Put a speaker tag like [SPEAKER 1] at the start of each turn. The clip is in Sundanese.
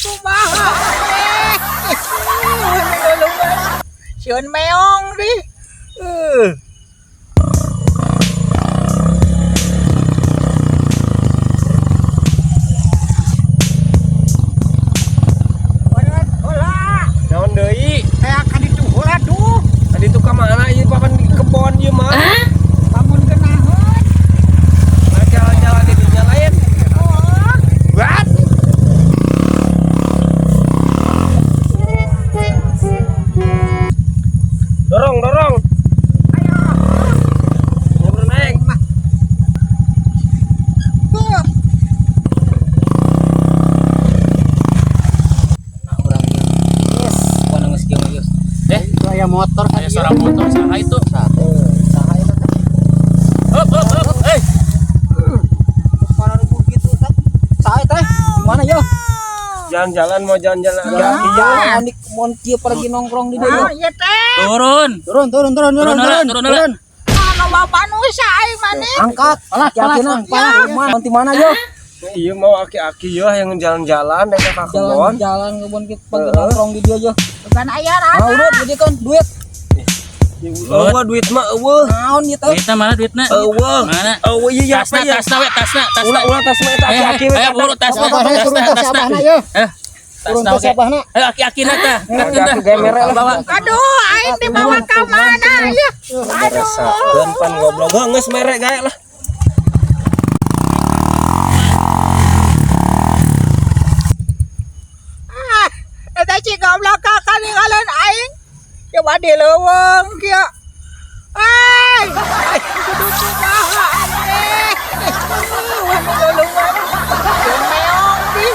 [SPEAKER 1] Kumaha eh. Sieun meong di. Hola,
[SPEAKER 2] Naon deui?
[SPEAKER 1] Kayak ka ditu heula tuh.
[SPEAKER 2] Tadi tuh ka mana ieu papan di kebon ieu mah?
[SPEAKER 1] Bangun kenaheun.
[SPEAKER 2] Jalan-jalan di dinya lain.
[SPEAKER 1] Oh.
[SPEAKER 2] What? Dorong, dorong.
[SPEAKER 1] Ayo.
[SPEAKER 2] Ngobrol naik.
[SPEAKER 1] Tuh.
[SPEAKER 3] Nah, urang yes, pokona geus kieu mah geus.
[SPEAKER 4] Eh,
[SPEAKER 3] Itu aya motor
[SPEAKER 4] aya suara motor saha itu?
[SPEAKER 3] Saha eta teh?
[SPEAKER 4] Hop, hop, hop. Eh,
[SPEAKER 3] Para ribu gitu teh. Saha teh? Mana yo?
[SPEAKER 2] Jalan-jalan mau jalan-jalan.
[SPEAKER 3] Jalan di kebon kieu pergi nongkrong di dieu.
[SPEAKER 1] Ah, ieu teh.
[SPEAKER 4] Turun.
[SPEAKER 3] Turun, turun, turun, turun,
[SPEAKER 4] Turun,
[SPEAKER 3] turun,
[SPEAKER 4] turun,
[SPEAKER 3] turun.
[SPEAKER 1] Anu bapak nusa aing maneh.
[SPEAKER 3] Angkat. Alah, yakin parah. Di mana yo?
[SPEAKER 2] Iya mau aki-aki ya yang jalan-jalan dari ke kebon.
[SPEAKER 3] Jalan-jalan kebon kita pergi nongkrong di dieu yo.
[SPEAKER 1] Bukan aya
[SPEAKER 3] Ah,
[SPEAKER 1] rana.
[SPEAKER 3] udah jadi kan duit.
[SPEAKER 2] Eueuh duit mah eueuh.
[SPEAKER 3] Naon ieu teh?
[SPEAKER 4] Duitna mana duitna?
[SPEAKER 2] Eueuh.
[SPEAKER 4] Mana?
[SPEAKER 2] Eueuh ieu ya
[SPEAKER 4] Tasna,
[SPEAKER 2] apa ya?
[SPEAKER 4] tasna we, tasna, tasna.
[SPEAKER 2] Ulah ulah tasna eta
[SPEAKER 4] Eh,
[SPEAKER 2] aki-aki we.
[SPEAKER 4] ayo buru tasna,
[SPEAKER 3] Abahna
[SPEAKER 4] tasna,
[SPEAKER 3] turun tas
[SPEAKER 4] tasna.
[SPEAKER 3] abahna yo.
[SPEAKER 4] Eh,
[SPEAKER 3] Turun
[SPEAKER 4] tasna
[SPEAKER 3] tas
[SPEAKER 4] oke.
[SPEAKER 3] abahna.
[SPEAKER 4] Ayo aki-akina tah.
[SPEAKER 2] Aki-aki ge mere lah.
[SPEAKER 4] Bawa.
[SPEAKER 1] Aduh, aing dibawa ka mana ya? Aduh.
[SPEAKER 2] Rasakeun pan goblok. Heuh geus mere gae lah.
[SPEAKER 1] Ah, eta ci goblok ka kaningalan aing. Coba di leuweung kieu. Ai, kudu kumaha aneh. Leuweung. Meong di.